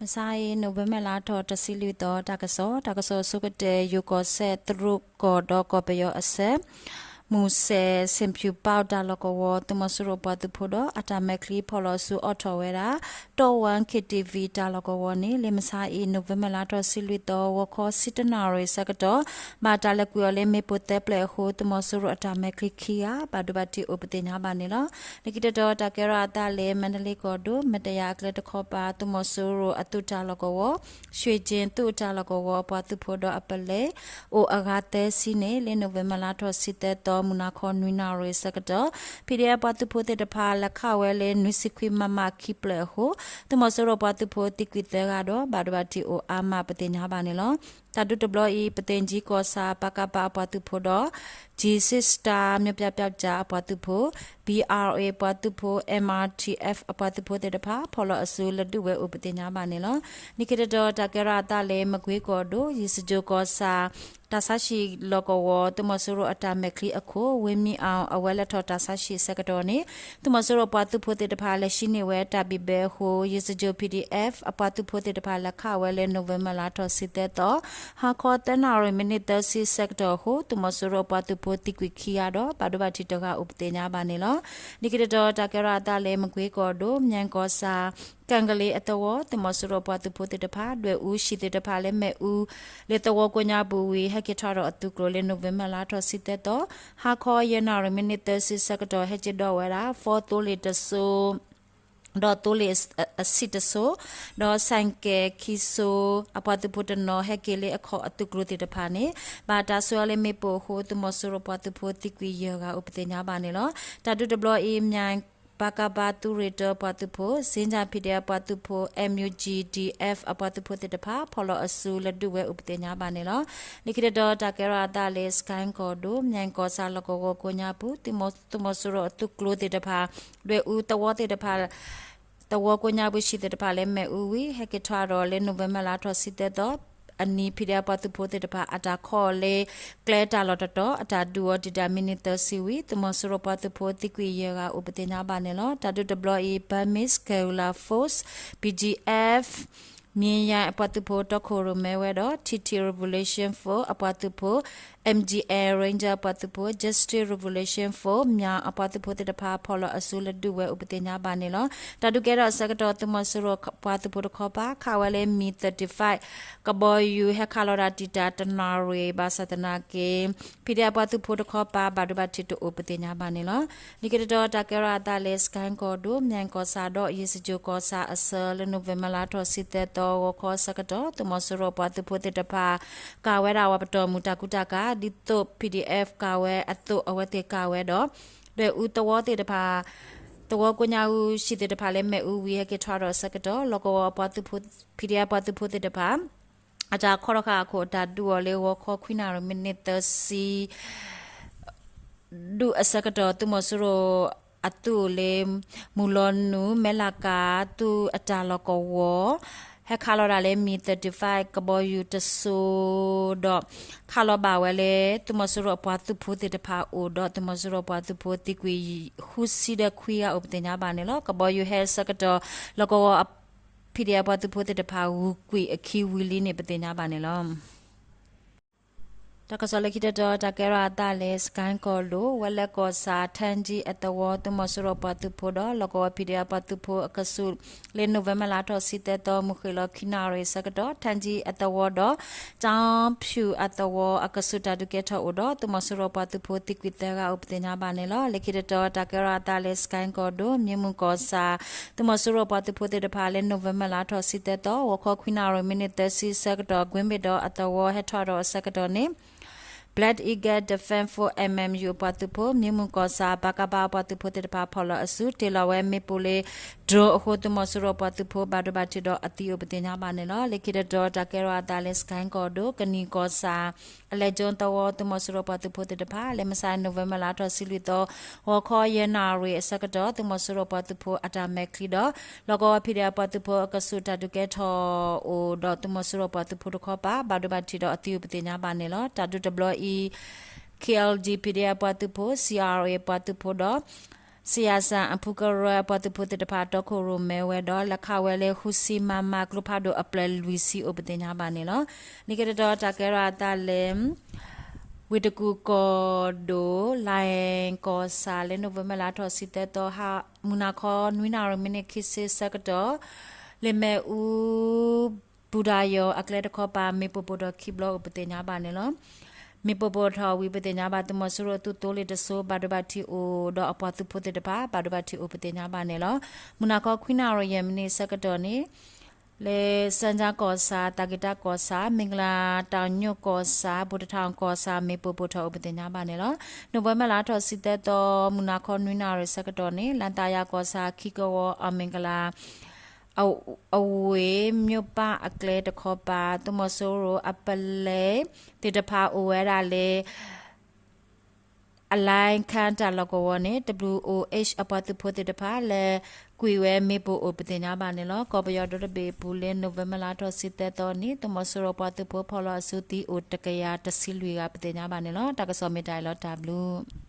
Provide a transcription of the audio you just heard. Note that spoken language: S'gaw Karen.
မဆါအံၤ နိၣ်ဝ့ဘၢၣ်လါထီၣ်တဆံလွံၢ်သီ တၢ်ကစီၣ်, တၢ်ကစီၣ်အဆိကတၢၢ် ယိၤကီၢ်စဲၣ် တရူးကီၢ်ဒီးကီၢ်ပယီၤအဆၢ မူၤစဲး ဆ့ၣ်ဖၠူၣ်ပီတၢ်လီၢ်ကဝီၤ သုးမီၤစိရိၤပှၤသုးဖိဒီးအတၢ်မဲာ်ချံဖီၣ်လီၤအစုအီၣ်ထီၣ်ဝဲဒၣ် တီဝၢ ခ့ၣ်တံၣ်ဝံၣ် တၢ်လီၢ်ကဝီၤန့ၣ် လၢမဆါအံၤ နိၣ်ဝ့ဘၢၣ်လါထီၣ်တဆံလွံၢ်သီ ဂီၤခီဆံတၢနၣ်ရံၣ်ဆၢကတီၢ် ဘၣ်တၢ်လဲၤကွံာ်အီၤလၢမ့ၣ်ပိၢ်သၢဖျၢၣ်အဃိ သုးမီၤစိရိၤအတၢ်မဲာ်ချံခံဂၤ ဘၣ်ဒိဘၣ်ထံးအိၣ်ပသ့ၣ်ညါဘၣ်န့ၣ်လီၤ. လၢခံတတီၤ တၢ်ကဲထီၣ်အသးလၢ မါဒလ့ကီၢ်ဒိၣ် မတယၤအကျဲတခီပၤ သုးမီၤစိရိၤအသုးတၢ်လီၢ်ကဝီၤ ရွှ့ၣ်ကၠ့ၣ် သုးတၢ်လီၢ်ကဝီၤအပှၤသုးဖိဒီးအပလဲၤ အိၣ်အဂၤသၢဆံန့ၣ် လၢနိၣ်ဝ့ဘၢၣ်လါထီၣ်တဆံသၢသီ မုၢ်နၤခီနွံနၣ်ရံၣ်ဆၢကတီၢ် ဖံဒဲပှၤသုးဖိသ့ၣ်တဖၣ် လဲၤခးဝဲလၢနွံဆံခွံမမခံဖျၢၣ်အဃိ သုးမီၤစိရိၤပှၤသုးဖိသံကွံာ်သၢဂၤဒီး ဘၣ်ဒိဘၣ်ထံးအိၣ်အါမးပသ့ၣ်ညါဘၣ်န့ၣ်လီၤ. တၢ်ဒုးတဘျီအံၤ ပသ့ၣ်ကၠံကီၢ်ဆၣ် ပကဖ အပှၤသုးဖိဒီး ကၠံ Sister မျိုးပြပြောက်ကျား အပှၤသုးဖိ ဘံၣ်အၣ်အ့ၣ် အပှၤသုးဖိ မၣ်ထံၣ်အ့ၣ် အပှၤသုးဖိသ့ၣ်တဖၣ် ဖီၣ်လီၤအစုလၢဒုးဝဲအိၣ်ပသ့ၣ်ညါဘၣ်န့ၣ်လီၤ. လၢခံတတီၤ တၢ်ကဲထီၣ်အသးလၢ မကွ့ကီၢ်ဒိၣ် ယံၤစကၠိၣ်ကီၢ်ဆၣ် တၢ်ဆါဟံၣ်လီၢ်ကဝီၤ သုးမီၤစိရိၤအတၢ်မဲာ်ချံအခိၣ် ဝ့မံအၣ် အဝဲလဲၤထီၣ်တၢ်ဆါဟံၣ်ဆၢကတီၢ်န့ၣ် သုးမီၤစိရိၤပှၤသုးဖိသ့ၣ်တဖၣ် လဲၤဟံးန့ၢ်ဝဲတၢ်ဘံၣ်ဘၢအဃိ ယံၤစကၠိၣ် ပီၣ်ဒံၣ်အဲၣ် အပှၤသုးဖိသ့ၣ်တဖၣ် လဲၤခးဝဲလၢ နိၣ်ဝ့ဘၢၣ်လါထီၣ်တဆံသၢသီ ဟါခီသၢနၣ်ရံၣ် မံးနံးသၢဆံဆၢကတီၢ်အဃိ သုးမီၤစိရိၤပှၤသုးဖိသံကွံာ်ခံဂၤဒီး ဘၣ်ဒိဘၣ်ထံးတဂၤအိၣ်ပသ့ၣ်ညါဘၣ်န့ၣ်လီၤ. လၢခံတတီၤ တၢ်ကဲထီၣ်အသးလၢ မကွ့ကီၢ်ဒိၣ် မၠဲၣ်ကီၢ်ဆၣ် ကၣ်ကလ့အသဝီ သုးမီၤစိရိၤပှၤသုးဖိသ့ၣ်တဖၣ် ဒွဲၣ်အူဟံၣ်သ့ၣ်တဖၣ်လၢမ့ၣ်အူ လၢသဝီကိးညါပူၤဝံၤ ဟဲက့ၤထီၣ်ဒီးအသုးကျိၤလၢ နိၣ်ဝ့ဘၢၣ်လါထီၣ်တဆံသၢသီ ဟါခီယဲၢ်နၣ်ရံၣ် မံးနံးသၢဆံဆၢကတီၢ် ဟဲက့ၤဒိးဝဲဒၣ် fourသိလ့ၣ်တစိ ဒီးသိလ့ၣ်အဆံၣ်တစိ ဒီးဆဲၣ်ကဲၣ်ခံစိ အပှၤသုးဖိတနီၤ ဟဲက့ၤလၢအခီၣ်အသုးကျိၤသ့ၣ်တဖၣ်န့ၣ် ဘၣ်တၢ်ဆှၢအီၤလၢမ့ၣ်ပိၢ်အဃိ သုးမီၤစိရိၤပှၤသုးဖိသံကွံာ်ယဲၢ်ဂၤအိၣ်ပသ့ၣ်ညါဘၣ်န့ၣ်လီၤ. တၢ်ဒုးတဘျီအံၤ မၠဲၣ် ပကဖ သုးရ့ၣ်တၢပှၤသုးဖိ စ့ၣ်ကၠၣ် ဖံဒဲပှၤသုးဖိ မၠူကၠံၣ် ဒီအ့ၣ် အပှၤသုးဖိသ့ၣ်တဖၣ် ဖီၣ်လီၤအစုလၢဒုးဝဲအိၣ်ပသ့ၣ်ညါဘၣ်န့ၣ်လီၤ. လၢခံတတီၤ တၢ်ကဲထီၣ်အသးလၢ စကဲၣ်ကီၢ်ဒိၣ် မၠဲၣ်ကီၢ်ဆၣ်လီၢ်ကဝီၤကိးညါပူၤ သုးမီၤစိရိၤအသုးကျိၤသ့ၣ်တဖၣ် ဒွဲၣ်အူသဝီသ့ၣ်တဖၣ် သဝီကိးညါပူၤဟံၣ်သ့ၣ်တဖၣ်လၢမ့ၣ်အူဝံၤ ဟဲက့ၤထီၣ်ဒီးလၢ နိၣ်ဝ့ဘၢၣ်လါထီၣ်တဆံသၢသီ အနံၤ ဖံဒဲပှၤသုးဖိသ့ၣ်တဖၣ် အတၢ်ခီအီၤလၢ ကျဲတၢ်လီၢ်တတီၤ အတၢ်ဒုးအီၤဒံးဒၣ် မံးနံးသၢဆံဝံၤ သုးမီၤစိရိၤပှၤသုးဖိသံကွံာ်ယဲၢ်ဂၤအိၣ်ပသ့ၣ်ညါဘၣ်န့ၣ်လီၤ. တၢ်ဒုးတဘျီအံၤ Burmese Guerrilla Force, B G F, Myin အပှၤသုးဖိတီခိၣ်ရိၣ်မဲဝဲဒီး Htee Revolution Force အပှၤသုးဖိ M G N Ranger အပှၤသုးဖိ Justice Revolution Force Myan အပှၤသုးဖိသ့ၣ်တဖၣ် ဖီၣ်လီၤအစုလၢဒုးဝဲအိၣ်ပသ့ၣ်ညါဘၣ်န့ၣ်လီၤ. တၢ်ဒုးကဲထီၣ်အဆၢကတီၢ် သုးမီၤစိရိၤပှၤသုးဖိတခီပၤ ခးဝဲလၢ မံၣ်သၢၣ်တံၣ်ဖး ကဘီယူၤ ဟဲခးလီၤတၢ်တံာ်တာ်တနၣ်ရံၣ် ဘၣ်ဆၣ်သနာ်က့ ဖံဒဲပှၤသုးဖိတခီပၤ ဘၣ်ဒိဘၣ်ထံးတအိၣ်ပသ့ၣ်ညါဘၣ်န့ၣ်လီၤ. လၢခံတတီၤ တၢ်ကဲထီၣ်အသးလၢ စကဲၣ်ကီၢ်ဒိၣ် မၠဲၣ်ကီၢ်ဆၣ်ဒီး ယံၤစကၠိၣ်ကီၢ်ဆၣ်အဆၢ လၢ နိၣ်ဝ့ဘၢၣ်လါထီၣ်တဆံသၢသီ ဂီၤခီအဆၢကတီၢ် သုးမီၤစိရိၤပှၤသုးဖိသ့ၣ်တဖၣ် ကၤဝဲဒၣ်ဝဲပတီၢ်မုၢ်တၢ်ကူတၢ်ကၤ ဒ်သိး P D F ကၤဝဲအသိး အဝဲသ့ၣ်ကၤဝဲဒီး ဒွဲၣ်အူသဝီသ့ၣ်တဖၣ် သဝီကိးညါအူဟံၣ်သ့ၣ်တဖၣ်လၢမ့ၣ်အူဝံၤ ဟဲက့ၤထီၣ်ဒီးအဆၢကတီၢ် လီၢ်ကဝီၤအပှၤသုးဖိ P D F ပှၤသုးဖိသ့ၣ်တဖၣ် အတၢ်ခီထီၣ်ဃာ်အခိၣ် တၢ်ဒုးအီၤလၢ ဂီၤခီခွံနၣ်ရံၣ် မံးနံးသၢဆံ ဒုးအဆၢကတီၢ် သုးမီၤစိရိၤအသုးအိၣ်လၢ မုၢ်လီၤနုာ် မဲလးကၤ သုးအတၢ်လီၢ်ကဝီၤ ဟဲခးလီၤဒၣ်လၢ မံၣ်သၢၣ်တံၣ်ဖး ကဘီယူၤတစိၤဒီး ခးလီၤဘၣ်ဝဲလၢ သုးမီၤစိရိၤအပှၤသုးဖိသ့ၣ်တဖၣ်အအိၣ်ဒီး သုးမီၤစိရိၤအပှၤသုးဖိသံကွံာ်ဃုဆံဒီးခွံဂၤအိၣ်ပသ့ၣ်ညါဘၣ်န့ၣ်လီၤ. ကဘီယူၤဟဲအဆၢကတီၢ် လီၢ်ကဝီၤ P D F ပှၤသုးဖိသ့ၣ်တဖၣ် ဂုၤကွံာ်အခံဝံၤလံန့ၣ် ပသ့ၣ်ညါဘၣ်န့ၣ်လီၤ. တၢ်ကစီၣ်လၢခံတတီၤ တၢ်ကဲထီၣ်အသးလၢ စကဲၣ်ကီၢ်ဒိၣ် ဝဲလဲၣ်ကီၢ်ဆၣ် ထၢကၠံအသဝီ သုးမီၤစိရိၤပှၤသုးဖိဒီး လီၢ်ကဝီၤ P D F ပှၤသုးဖိအကဆူး လၢ နိၣ်ဝ့ဘၢၣ်လါထီၣ်တဆံသၢသီ မုၢ်ဃ့ၢ်လီၤခံနၣ်ရံၣ်အဆၢကတီၢ် ထၢကၠံအသဝီဒီး ကၠီဖၠူၣ်အသဝီအကဆူး တၢ်ဒုးကဲထီၣ်အိၣ်ဒီး သုးမီၤစိရိၤပှၤသုးဖိသံကွံာ်သၢဂၤအိၣ်ပသ့ၣ်ညါဘၣ်န့ၣ်လီၤ. လၢခံတတီၤ တၢ်ကဲထီၣ်အသးလၢ စကဲၣ်ကီၢ်ဒိၣ် မၠ့မုၢ်ကီၢ်ဆၣ် သုးမီၤစိရိၤပှၤသုးဖိသ့ၣ်တဖၣ်လၢ နိၣ်ဝ့ဘၢၣ်လါထီၣ်တဆံသၢသီ ဂီၤခီခွံနၣ်ရံၣ် မံးနံးသၢဆံဆၢကတီၢ် ကွ့ဘ့ၣ်ဒီးအသဝီဟဲထီၣ်ဒီးအဆၢကတီၢ်န့ၣ် Black Eagle Defense Force M M U အပှၤသုးဖိ မၠ့မုၢ်ကီၢ်ဆၣ် ပကဖ အပှၤသုးဖိသ့ၣ်တဖၣ် ဖီၣ်လီၤအစု တ့ၢ်လီၤဝဲမ့ၣ်ပိၢ်လၢ drone အဃိ သုးမီၤစိရိၤပှၤသုးဖိ ဘၣ်ဒိဘၣ်ထံးဒီးအသံအိၣ်ပသ့ၣ်ညါဘၣ်န့ၣ်လီၤ. လၢခံတတီၤ တၢ်ကဲထီၣ်အသးလၢ စကဲၣ်ကီၢ်ဒိၣ် ကနံၣ်ကီၢ်ဆၣ် အလဲကၠိသဝီ သုးမီၤစိရိၤပှၤသုးဖိသ့ၣ်တဖၣ် လၢမဆါ နိၣ်ဝ့ဘၢၣ်လါထီၣ်တဆံလွံၢ်သီ ဂီၤခီယဲၢ်နၣ်ရံၣ်အဆၢကတီၢ် သုးမီၤစိရိၤပှၤသုးဖိအတၢ်မဲာ်ချံဒီး လီၢ်ကဝီၤ P D F ပှၤသုးဖိအကဆူး တၢ်ဒုးကဲထီၣ်အိၣ်ဒီး သုးမီၤစိရိၤပှၤသုးဖိတခီပၤ ဘၣ်ဒိဘၣ်ထံးဒီးအသံအိၣ်ပသ့ၣ်ညါဘၣ်န့ၣ်လီၤ. တၢ်ဒုးတဘျီအံၤ K L D P D F ပှၤသုးဖိ C R A ပှၤသုးဖိဒီး စံယၣ်စၣ်အဖုကရၢအပှၤသုးဖိသ့ၣ်တဖၣ်တီခိၣ်ရိၣ်မဲဝဲဒီး လဲၤခးဝဲလၢဃုဆံမမကျိဖးဒိၣ်အဖျၢၣ်လွံၢ်ဆံအိၣ်ပသ့ၣ်ညါဘၣ်န့ၣ်လီၤ. လံာ်က့ၤတတီၤတၢ်ကဲထီၣ်အသးလၢ ဝ့ၢ်တကူၣ်ကီၢ်ဒိၣ် လၢၣ်ကီၢ်ဆၣ် လၢ November လါထီၣ်ဆံသၢသီ ဟါ မုၢ်နၤခီ နွံနၣ်ရံၣ် မံးနံးခံဆံဆၢကတီၢ် လၢမ့ၣ်အူ ဘူၣ်တၢ်ယီၤအကျဲတခီပၤ မ့ၣ်ပိၢ်ပိၢ်ထီၣ်ခံဘျီအိၣ်ပသ့ၣ်ညါဘၣ်န့ၣ်လီၤ. မ့ၣ်ပိၢ်ပိၢ်ထီၣ်ဝံၤပသ့ၣ်ညါဘၣ် သုးမီၤစိရိၤသုးသိလ့ၣ်တစိၤ ဘၣ်ဒိဘၣ်ထံးအိၣ် ဒီးအပှၤသုးဖိသ့ၣ်တဖၣ် ဘၣ်ဒိဘၣ်ထံးအိၣ်ပသ့ၣ်ညါဘၣ်န့ၣ်လီၤ. မုၢ်နၤခီ ခွံနၣ်ရံၣ် ယဲၢ်မံးနံးဆၢကတီၢ်န့ၣ် လၢ စၢကၠါကီၢ်ဆၣ် သးက့ၤတၢ်ကီၢ်ဆၣ် မ့ၢ်ကလၤတၢ်ညိၣ်ကီၢ်ဆၣ် ဘိၣ်တထၣ်ကီၢ်ဆၣ် မ့ၣ်ပိၢ်ပိၢ်ထီၣ်အိၣ်ပသ့ၣ်ညါဘၣ်န့ၣ်လီၤ. November လါထီၣ်ဆံသၢသီ မုၢ်နၤခီ နွံနၣ်ရံၣ်ဆၢကတီၢ်န့ၣ် လၣ်သးယၤကီၢ်ဆၣ် ခံကဝီၤ အမ့ၢ်ကလၤ အဝ့ၢ် မိၢ်ပၢ်အကျဲတခီပၤ သုးမီၤစိရိၤအပလဲသ့ၣ်တဖၣ်အိၣ်ဝဲဒၣ်လၢ အလဲခါတၢ်လီၢ်ကဝီၤန့ၣ် တဘျုးအိၣ် H အပှၤသုးဖိသ့ၣ်တဖၣ် လဲၤကွံာ်ဝဲမ့ၣ်ပိၢ်အိၣ်ပသ့ၣ်ညါဘၣ်န့ၣ်လီၤ. ကီၢ်ပယီၤဒီတဘ့ၣ်အပူၤလၢ November လါထီၣ်ဆံသၢသီန့ၣ် သုးမီၤစိရိၤပှၤသုးဖိဖီၣ်လီၤအစုသံအိၣ် တကယၤတဆံလွံၢ်ဂၤပသ့ၣ်ညါဘၣ်န့ၣ်လီၤ. တၢ်ကစီၣ်မ့ၢ်တၢ်အံၤလီၤ တၢ်ဘျုး